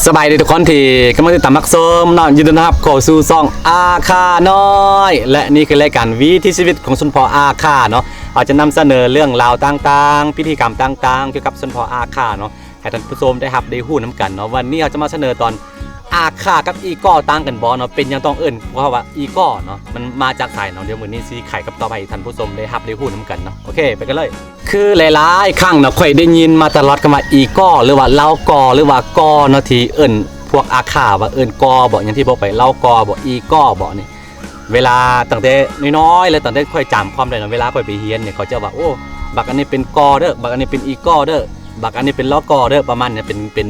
ສະບາຍດີທຸກຄົນທີ່ກຳລັງຕິດຕາມຮັບຊົມເນາະ, ຍິນດີຕ້ອນຮັບເຂົ້າສູ່ຊ່ອງອາຄານ້ອຍ ແລະ ນີ້ຄືລາຍການວິຖີຊີວິດຂອງຊົນເຜົ່າອາຄາເນາະ. ເຮົາຈະນຳສະເໜີເລື່ອງລາວຕ່າງໆ, ພິທີກຳຕ່າງໆ ກ່ຽວກັບຊົນເຜົ່າອາຄາເນາະ ໃຫ້ທ່ານຜູ້ຊົມໄດ້ຮັບໄດ້ຮູ້ນຳກັນເນາະ. ວັນນີ້ເຮົາຈະມາສະເໜີຕອນອາຄາກັບອີກໍຕ່າງກັນບໍ່ເນາະ, ເປັນຫຍັງຕ້ອງເອີ້ນພວກເຂົາວ່າອີກໍເນາະ, ມັນມາຈາກໃສເນາະ? ດຽວມື້ນີ້ຊິໄຂຄຳຕອບໃຫ້ທ່ານຜູ້ຊົມໄດ້ຮັບໄດ້ຮູ້ນຳກັນເນາະ. ໂອເຄ ໄປກັນເລີຍ. ຄືຫຼາຍໆຄັ້ງເນາະ ຂ້ອຍໄດ້ຍິນມາຕະຫຼອດຄຳວ່າອີກໍ ຫຼືວ່າລາວກໍ ຫຼືວ່າກໍເນາະ ທີ່ເອີ້ນພວກອາຄາວ່າເອີ້ນກໍບໍ ຢ່າງທີ່ບອກໄປ ລາວກໍບໍ ອີກໍບໍນີ້. ເວລາຕັ້ງແຕ່ນ້ອຍໆ ແລະ ຕັ້ງແຕ່ຂ້ອຍຈຳຄວາມໄດ້ເນາະ, ເວລາຂ້ອຍໄປຮຽນນີ້ ເຂົາຈະວ່າ ໂອ້ ບັກອັນນີ້ເປັນກໍເດີ, ບັກອັນນີ້ເປັນອີກໍເດີ, ບັກອັນນີ້ເປັນລາວກໍເດີ ປະມານນີ້. ເປັນ ເປັນ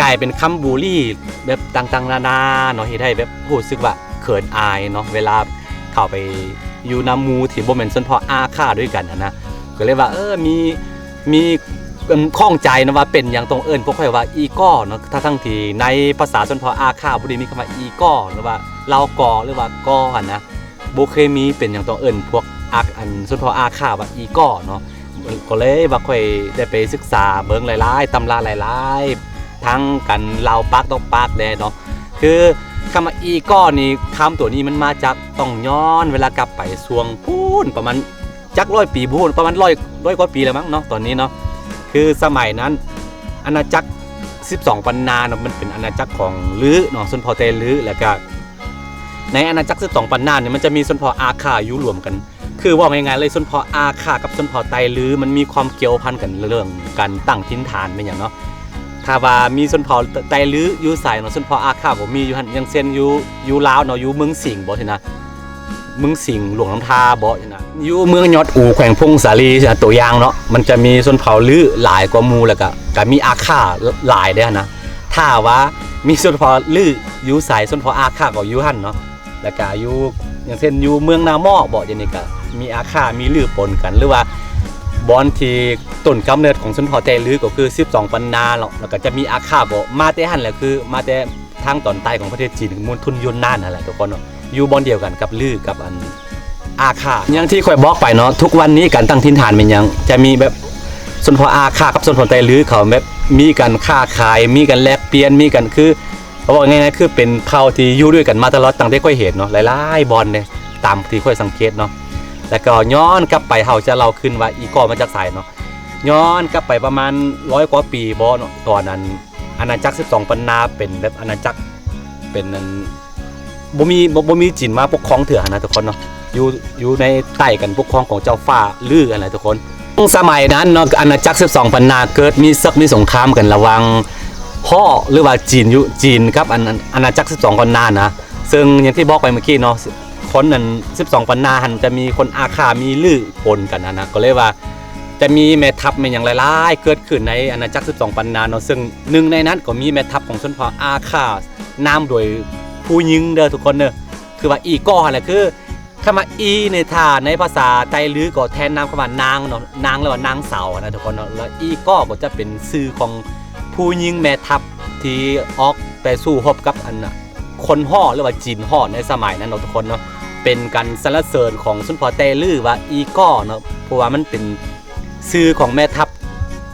ກາຍເປັນຄຳບູລີແບບຕ່າງໆນານາເນາະ, ເຮັດໃຫ້ແບບຮູ້ສຶກວ່າເຂີນອາຍເນາະ ເວລາເຂົ້າໄປຢູ່ນຳໝູ່ທີ່ບໍ່ແມ່ນຊົນເຜົ່າອາຄາດ້ວຍກັນຫັ້ນນະ. ກໍເລີຍວ່າ ເອີ ມີ ມີ ເອີ່ມ ຂ້ອງໃຈເນາະວ່າເປັນຫຍັງຕ້ອງເອີ້ນພວກຂ້ອຍວ່າອີກໍເນາະ, ທັງໆທີ່ໃນພາສາຊົນເຜົ່າອາຄາບໍ່ໄດ້ມີຄຳວ່າອີກໍ ຫຼືວ່າລາວກໍ ຫຼືວ່າກໍຫັ້ນນະ, ບໍ່ເຄີຍມີ. ເປັນຫຍັງຕ້ອງເອີ້ນພວກອາ ອັນ ຊົນເຜົ່າອາຄາວ່າອີກໍເນາະ? ກໍເລີຍວ່າຂ້ອຍໄດ້ໄປສຶກສາເບິ່ງຫຼາຍໆຕຳລາຫຼາຍໆ ທັງກັນເລົ່າປາກຕໍ່ປາກແດ່ເນາະ. ຄືຄຳວ່າອີກໍນີ້ ຄຳຕົວນີ້ມັນມາຈາກ ຕ້ອງຍ້ອນເວລາກັບໄປຊ່ວງພຸ້ນ ປະມານຈັກຮ້ອຍປີບໍ່ຮູ້ ປະມານຮ້ອຍ ຮ້ອຍກວ່າປີແລ້ວມັ້ງເນາະ ຕອນນີ້ເນາະ. ຄືສະໄໝນັ້ນ ອານາຈັກສິບສອງບັນນາເນາະ ມັນເປັນອານາຈັກຂອງລືເນາະ, ຊົນເຜົ່າໄຕລື. ແລ້ວກະໃນອານາຈັກສິບສອງບັນນານີ້ ມັນຈະມີຊົນເຜົ່າອາຄາຢູ່ລວມກັນ. ຄືເວົ້າງ່າຍໆເລີຍ ຊົນເຜົ່າອາຄາກັບຊົນເຜົ່າໄຕລືມັນມີຄວາມກ່ຽວພັນກັນເລື່ອງການຕັ້ງຖິ່ນຖານແມ່ນຫຍັງເນາະ. ຖ້າວ່າມີຊົນເຜົ່າໄຕລືຢູ່ໃສເນາະ ຊົນເຜົ່າອາຄາກໍມີຢູ່ຫັ້ນ, ຢ່າງເຊັ່ນຢູ່ ຢູ່ລາວເນາະ ຢູ່ເມືອງສິງບໍຊີ້ນະ, ເມືອງສິງ ຫຼວງນ້ຳທາບໍຊີ້ນະ, ຢູ່ເມືອງຍອດອູ ແຂວງຜົ້ງສາລີ ຕົວຢ່າງເນາະ ມັນຈະມີຊົນເຜົ່າລືຫຼາຍກວ່າໝູ່ ແລ້ວກະ ກະມີອາຄາຫຼາຍເດ້ຫັ້ນນະ. ຖ້າວ່າມີຊົນເຜົ່າລືຢູ່ໃສ ຊົນເຜົ່າອາຄາກໍຢູ່ຫັ້ນເນາະ. ແລ້ວກະຢູ່ ຢ່າງເຊັ່ນຢູ່ເມືອງນາໝໍ້ບໍ ດຽວນີ້ກະມີອາຄາມີລືປົນກັນ ຫຼືວ່າບ່ອນທີ່ຕົ້ນກຳເນີດຂອງຊົນເຜົ່າໄຕລືກໍຄືສິບສອງບັນນາເນາະ, ແລ້ວກະຈະມີອາຄາບໍ ມາແຕ່ຫັ້ນແຫຼະ ຄືມາແຕ່ທາງຕອນໃຕ້ຂອງປະເທດຈີນ ມົນທຸນ ຢຸນນານຫັ້ນແຫຼະທຸກຄົນເນາະ, ຢູ່ບ່ອນດຽວກັນກັບລືກັບອັນອາຄາ. ຢ່າງທີ່ຂ້ອຍບອກໄປເນາະ ທຸກວັນນີ້ການຕັ້ງຖິ່ນຖານແມ່ນຫຍັງ ຈະມີແບບຊົນເຜົ່າອາຄາກັບຊົນເຜົ່າໄຕລືເຂົາແບບມີການຄ້າຂາຍ ມີການແລກປ່ຽນ ມີການ ຄື ເວົ້າງ່າຍໆ ຄືເປັນເຜົ່າທີ່ຢູ່ດ້ວຍກັນມາຕະຫຼອດ ຕັ້ງແຕ່ຂ້ອຍເຫັນເນາະ ຫຼາຍໆບ່ອນເດ້ ຕາມທີ່ຂ້ອຍສັງເກດເນາະ. ແລ້ວກໍຍ້ອນກັບໄປ ເຮົາຈະເລົ່າຄືນວ່າອີກໍມາຈາກໃສເນາະ, ຍ້ອນກັບໄປປະມານຮ້ອຍກວ່າປີບໍເນາະ ຕອນນັ້ນອານາຈັກສິບສອງບັນນາເປັນແບບອານາຈັກ ເປັນອັນ ບໍ່ມີ ບໍ່ ບໍ່ມີຈີນມາປົກຄອງເທື່ອຫັ້ນນະທຸກຄົນເນາະ, ຢູ່ ຢູ່ໃນໃຕ້ການປົກຄອງຂອງເຈົ້າຟ້າລືຫັ້ນແຫຼະທຸກຄົນ. ສະໄໝນັ້ນເນາະ ອານາຈັກສິບສອງບັນນາເກີດມີເສິກມີສົງຄາມກັນລະຫວ່າງຫໍ້ ຫຼືວ່າຈີນ ຢູ່ ຈີນກັບອັນ ອານາຈັກສິບສອງບັນນານະ. ເຊິ່ງຢ່າງທີ່ບອກໄປເມື່ອກີ້ເນາະ ຄົນນັ້ນສິບສອງບັນນາຫັ້ນຈະມີຄົນອາຄາ ມີລືປົນກັນຫັ້ນນະ, ກໍເລີຍວ່າຈະມີແມ່ທັບແມ່ນຫຍັງຫຼາຍໆເກີດຂຶ້ນໃນອານາຈັກສິບສອງບັນນາເນາະ, ເຊິ່ງໜຶ່ງໃນນັ້ນກໍມີແມ່ທັບຂອງຊົນເຜົ່າອາຄາ ນຳໂດຍຜູ້ຍິງເດີທຸກຄົນເດີ ຄືວ່າອີກໍຫັ້ນແຫຼະ. ຄື ຄຳວ່າອີນີ້ ຖ້າໃນພາສາໄຕລືກໍແທນນາມຄຳວ່ານາງເນາະ, ນາງ ຫຼືວ່ານາງສາວຫັ້ນນະທຸກຄົນເນາະ, ແລ້ວອີກໍກໍຈະເປັນຊື່ຂອງຜູ້ຍິງແມ່ທັບທີ່ອອກໄປສູ້ຮົບກັບອັນ ຄົນຫໍ້ ຫຼືວ່າຈີນຫໍ້ໃນສະໄໝນັ້ນເນາະທຸກຄົນເນາະ, ເປັນການສັນລະເສີນຂອງຊົນເຜົ່າໄຕລືວ່າອີກໍເນາະ, ເພາະວ່າມັນເປັນຊື່ຂອງແມ່ທັບ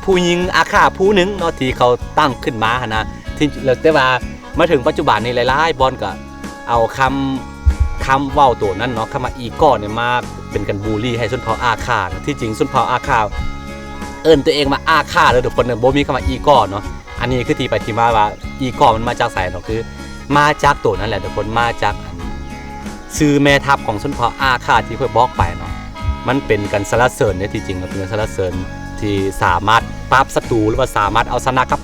ຜູ້ຍິງອາຄາຜູ້ໜຶ່ງເນາະ ທີ່ເຂົາຕັ້ງຂຶ້ນມາຫັ້ນນະ. ທີ່ ແລ້ວແຕ່ວ່າມາເຖິງປັດຈຸບັນນີ້ ຫຼາຍໆບ່ອນກໍ ເອົາຄຳ ຄຳເວົ້າໂຕນັ້ນເນາະ ຄຳວ່າອີກໍນີ້ມາເປັນການບູລີໃຫ້ຊົນເຜົ່າອາຄາເນາະ. ທີ່ຈິງຊົນເຜົ່າອາຄາເອີ້ນຕົວເອງວ່າອາຄາເດີທຸກຄົນເດີ, ບໍ່ມີຄຳວ່າອີກໍເນາະ. ອັນນີ້ຄືທີ່ໄປທີ່ມາວ່າອີກໍມັນມາຈາກໃສເນາະ, ຄືມາຈາກໂຕນັ້ນແຫຼະທຸກຄົນ, ມາຈາກອັນ ຊື່ແມ່ທັບຂອງຊົນເຜົ່າອາຄາທີ່ຂ້ອຍບອກໄປເນາະ. ມັນເປັນການສັນລະເສີນເດ້, ທີ່ຈິງມັນເປັນການສັນລະເສີນທີ່ສາມາດປາບສັດຕູ ຫຼືວ່າສາມາດເອົາຊະນະກັບ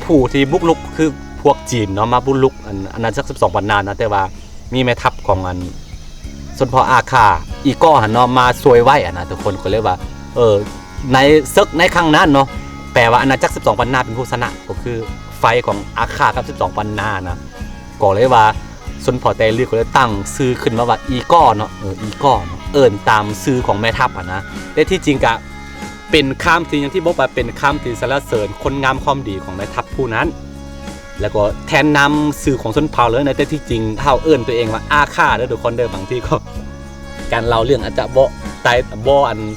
ຜູ້ທີ່ບຸກລຸກ ຄືພວກຈີນເນາະ ມາບຸກລຸກ ອັນ ອານາຈັກສິບສອງບັນນານະ, ແຕ່ວ່າມີແມ່ທັບຂອງອັນຊົນເຜົ່າອາຄາ ອີກໍຫັ້ນເນາະ ມາຊ່ວຍໄວ້ຫັ້ນນະທຸກຄົນ. ກໍເລີຍວ່າ ເອີ ໃນເສິກໃນຄັ້ງນັ້ນເນາະ ແປວ່າອານາຈັກສິບສອງບັນນາເປັນຜູ້ຊະນະ, ກໍຄືໄຟຂອງອາຄາກັບສິບສອງບັນນານະ. ກໍເລີຍວ່າຊົນເຜົ່າໄຕລືກໍເລີຍຕັ້ງຊື່ຂຶ້ນມາວ່າອີກໍເນາະ, ເອີ ອີກໍເນາະ ເອີ້ນຕາມຊື່ຂອງແມ່ທັບຫັ້ນນະ. ແຕ່ທີ່ຈິງກະ ເປັນຄຳທີ່ ຢ່າງທີ່ບອກວ່າເປັນຄຳທີ່ສັນລະເສີນຄຸນງາມຄວາມດີຂອງແມ່ທັບຜູ້ນັ້ນ ແລ້ວກໍແທນນາມຊື່ຂອງຊົນເຜົ່າເລີຍນະ. ແຕ່ທີ່ຈິງເຮົາເອີ້ນຕົວເອງວ່າອາຄາເດີທຸກຄົນເດີ. ບາງທີກໍການເລົ່າເລື່ອງອາດຈະບໍ່ໄຕ ບໍ່ອັນ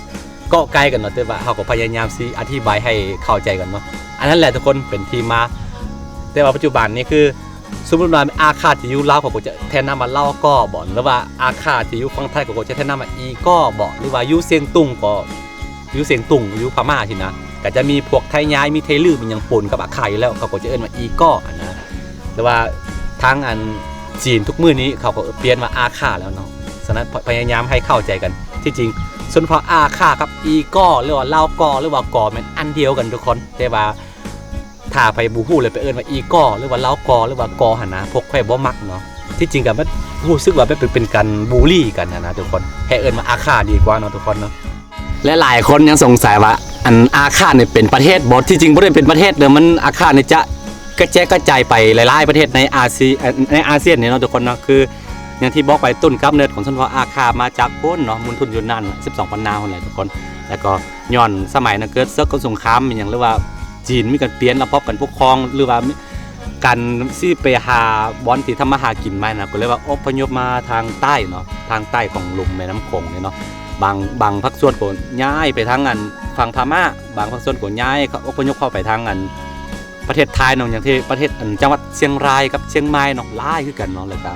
ເກາະໄກ່ກັນເນາະ, ແຕ່ວ່າເຮົາກໍພະຍາຍາມຊິອະທິບາຍໃຫ້ເຂົ້າໃຈກັນເນາະ. ອັນນັ້ນແຫຼະທຸກຄົນ ເປັນທີ່ມາ ແຕ່ວ່າປັດຈຸບັນນີ້ຄື ສົມມຸດວ່າອາຂ້າທີ່ຢູ່ລາວ ເຂົາກໍຈະແທນນາມວ່າລາວກໍບໍ ຫຼືວ່າອາຂ້າທີ່ຢູ່ຝັ່ງໄທ ເຂົາກໍຈະແທນນາມວ່າອີກໍບໍ ຫຼືວ່າຢູ່ຊຽງຕຸງກໍ ຢູ່ຊຽງຕຸງ ຢູ່ພະມ້າຊີ້ນະ ກໍຈະມີພວກໄທຍາຍ ມີໄທລື້ ມີຫຍັງປົນກັບອາຂ້າຢູ່ແລ້ວ ເຂົາກໍຈະເອີ້ນວ່າອີກໍຫັ້ນນະ. ແຕ່ວ່າທາງອັນຈີນທຸກມື້ນີ້ ເຂົາກໍປ່ຽນວ່າອາຂ້າແລ້ວເນາະ. ສະນັ້ນ ພະ ພະຍາຍາມໃຫ້ເຂົ້າໃຈກັນ. ທີ່ຈິງ ຊົນເຜົ່າອາຂ້າກັບອີກໍ ຫຼືວ່າລາວກໍ ຫຼືວ່າກໍ ແມ່ນອັນດຽວກັນທຸກຄົນ ແຕ່ວ່າ ຖ້າໃຜບໍ່ຮູ້ແລ້ວໄປເອີ້ນວ່າອີກໍ ຫຼືວ່າລາວກໍ ຫຼືວ່າກໍຫັ້ນນະ ພວກຂ້ອຍບໍ່ມັກເນາະ. ທີ່ຈິງກໍມັນຮູ້ສຶກວ່າແບບເປັນ ເປັນການບູລີກັນຫັ້ນນະທຸກຄົນ ໃຫ້ເອີ້ນວ່າອາຂ້າດີກວ່າເນາະທຸກຄົນເນາະ. ແລະ ຫຼາຍຄົນຍັງສົງໄສວ່າ ອັນອາຂ້ານີ້ເປັນປະເທດບໍ່? ທີ່ຈິງບໍ່ໄດ້ເປັນປະເທດເດີ ມັນ ອາຂ້ານີ້ຈະກະແຈກກະຈາຍໄປຫຼາຍໆປະເທດໃນອາຊີ ໃນອາຊຽນນີ້ເນາະທຸກຄົນເນາະ. ຄືຢ່າງທີ່ບອກໄປ ຕົ້ນກຳເນີດຂອງຊົນເຜົ່າອາຂ້າມາຈາກພຸ້ນເນາະ ມົນທຸນຢູນນານ ສິບສອງພັນນາພຸ້ນແຫຼະທຸກຄົນ. ແລ້ວກໍຍ້ອນສະໄໝນັ້ນເກີດເສິກ ເກີດສົງຄາມອີ່ຫຍັງ ຫຼືວ່າ ຈີນມີການປ່ຽນລະບອບການປົກຄອງ ຫຼືວ່າມີການຊິໄປຫາບ່ອນທີ່ທຳມາຫາກິນໃໝ່ນະ ກໍເລີຍວ່າອົບພະຍົບມາທາງໃຕ້ເນາະ ທາງໃຕ້ຂອງລຸ່ມແມ່ນ້ຳໂຂງນີ້ເນາະ. ບາງ ບາງພາກສ່ວນກໍຍ້າຍໄປທາງອັນຝັ່ງພະມ້າ ບາງພາກສ່ວນກໍຍ້າຍ ອົບພະຍົບເຂົ້າໄປທາງອັນປະເທດໄທເນາະ ຢ່າງທີ່ປະເທດອັນຈັງຫວັດຊຽງລາຍກັບຊຽງໃໝ່ເນາະ ຫຼາຍຄືກັນເນາະ. ແລ້ວກະ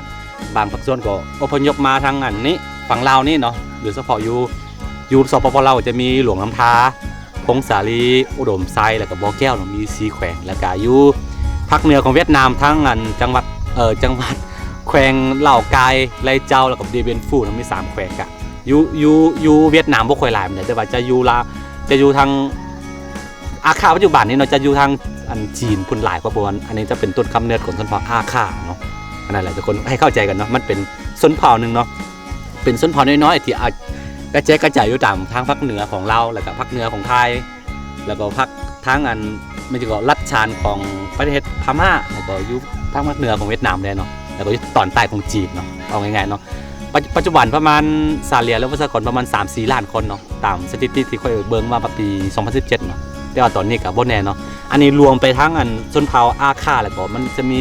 ບາງພາກສ່ວນກໍອົບພະຍົບມາທາງອັນນີ້ ຝັ່ງລາວນີ້ເນາະ ໂດຍສະເພາະຢູ່ ຢູ່ ສປປ ລາວ ຈະມີຫຼວງນ້ຳທາ ຜົ້ງສາລີ ອຸດົມໄຊ ແລ້ວກໍບໍ່ແກ້ວເນາະ ມີສີ່ແຂວງ. ແລ້ວກໍຢູ່ພາກເໜືອຂອງຫວຽດນາມ ທາງອັນຈັງຫວັດ ເອີ ຈັງຫວັດແຂວງຫຼາວກາຍ ໄລເຈົ້າ ແລ້ວກໍເດບຽນຟູເນາະ ມີສາມແຂວງ. ກະຢູ່ ຢູ່ ຢູ່ຫວຽດນາມບໍ່ຄ່ອຍຫຼາຍປານໃດ ແຕ່ວ່າຈະຢູ່ລາ ຈະຢູ່ທາງ ອາຂ້າປັດຈຸບັນນີ້ເນາະ ຈະຢູ່ທາງອັນຈີນພຸ້ນຫຼາຍກວ່າ ເພາະວ່າອັນນີ້ຈະເປັນຕົ້ນກຳເນີດຂອງຊົນເຜົ່າອາຂ້າເນາະ. ອັນນັ້ນແຫຼະທຸກຄົນ ໃຫ້ເຂົ້າໃຈກັນເນາະ ມັນເປັນຊົນເຜົ່າໜຶ່ງເນາະ ເປັນຊົນເຜົ່ານ້ອຍໆ ທີ່ອາດກະແຈກກະຈາຍຢູ່ຕາມທາງພາກເໜືອຂອງລາວ ແລ້ວກະພາກເໜືອຂອງໄທ ແລ້ວກໍພາກທາງອັນ ແມ່ນຊິເກາະລັດຊານຂອງປະເທດພະມ້າ ແລ້ວກໍຢູ່ທາງພາກເໜືອຂອງຫວຽດນາມແດ່ເນາະ ແລ້ວກໍຢູ່ຕອນໃຕ້ຂອງຈີນເນາະ ເວົ້າງ່າຍໆເນາະ. ປັດ ປັດຈຸບັນປະມານສາເລຍ ຫຼືປະຊາກອນປະມານສາມສີ່ລ້ານຄົນເນາະ ຕາມສະຖິຕິທີ່ຂ້ອຍເບິ່ງມາວ່າປີສອງພັນສິບເຈັດເນາະ. ແຕ່ວ່າຕອນນີ້ກໍບໍ່ແນ່ເນາະ ອັນນີ້ລວມໄປທັງອັນຊົນເຜົ່າອາຂ້າ ແລ້ວກໍມັນຈະມີ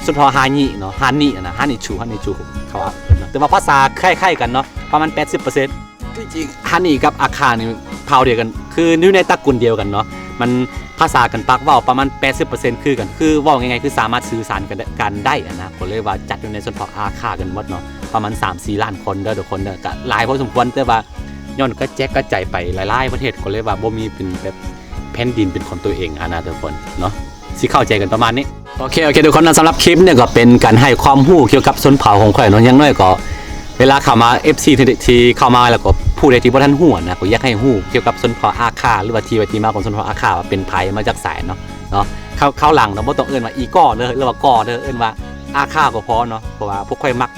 ຊົນເຜົ່າຮານິເນາະ ຮານິນະ ຮານິຊູ ຮານິຊູ ເຂົາວ່າເນາະ. ແຕ່ວ່າພາສາຄ້າຍໆກັນເນາະ ປະມານແປດສິບເປີເຊັນ. ທີ່ຈິງຮານິກັບອາຂ້ານີ້ເຜົ່າດຽວກັນ ຄືຢູ່ໃນຕະກຸນດຽວກັນເນາະ ມັນພາສາກັນປາກເວົ້າປະມານແປດສິບເປີເຊັນຄືກັນ ຄືເວົ້າງ່າຍໆ ຄືສາມາດສື່ສານກັນ ກັນໄດ້ຫັ້ນນະ. ກໍເລີຍວ່າຈັດຢູ່ໃນຊົນເຜົ່າອາຂ້າກັນໝົດເນາະ ປະມານສາມສີ່ລ້ານຄົນເດີທຸກຄົນເດີ ກະຫຼາຍພໍສົມຄວນ ແຕ່ວ່າຍ້ອນກະແຈກກະຈາຍໄປຫຼາຍໆປະເທດ ກໍເລີຍວ່າບໍ່ມີເປັນແບບແຜ່ນດິນເປັນຂອງຕົວເອງຫັ້ນນະທຸກຄົນເນາະ. ຊິເຂົ້າໃຈກັນປະມານນີ້. ໂອເຄ ໂອເຄ ທຸກຄົນເນາະ ສຳລັບຄລິບນີ້ກໍເປັນການໃຫ້ຄວາມຮູ້ກ່ຽວກັບຊົນເຜົ່າຂອງຂ້ອຍເນາະ. ຢ່າງໜ້ອຍກໍເວລາເຂົ້າມາ ເອັຟຊີ ທີ່ ທີ່ເຂົ້າມາແລ້ວກໍຜູ້ໃດທີ່ບໍ່ທັນຮູ້ນະ ກໍຢາກໃຫ້ຮູ້ກ່ຽວກັບຊົນເຜົ່າອາຂ້າ ຫຼືວ່າທີ່ໄປທີ່ມາຂອງຊົນເຜົ່າອາຂ້າວ່າເປັນໃຜ ມາຈາກໃສເນາະ ເນາະ. ຄາວ ຄາວຫຼັງເນາະ ບໍ່ຕ້ອງເອີ້ນວ່າອີກໍເດີ ຫຼືວ່າກໍເດີ ເອີ້ນວ່າອາຂ້າກໍພໍເນາະ ເພາະວ່າພວກຂ້ອຍມັກ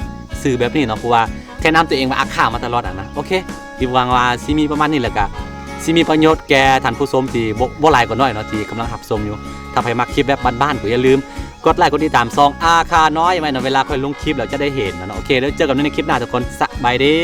ຊື່ແບບນີ້ເນາະ ເພາະວ່າແທນນາມຕົວເອງວ່າອາຂ້າມາຕະຫຼອດຫັ້ນນະ. ໂອເຄ ຄິດຫວັງວ່າຊິມີປະມານນີ້ ແລ້ວກະຊິມີປະໂຫຍດແກ່ທ່ານຜູ້ຊົມທີ່ບໍ່ ບໍ່ຫຼາຍກໍໜ້ອຍເນາະ ທີ່ກຳລັງຮັບຊົມຢູ່. ຖ້າໃຜມັກຄລິບແບບບ້ານໆ ກໍຢ່າລືມກົດໄລກົດຕິດຕາມຊ່ອງອາຄານ້ອຍໄວ້ເນາະ ເວລາຂ້ອຍລົງຄລິບແລ້ວຈະໄດ້ເຫັນນະເນາະ. ໂອເຄ ແລ້ວເຈີກັນໃນຄລິບໜ້າທຸກຄົນ ສະບາຍດີ.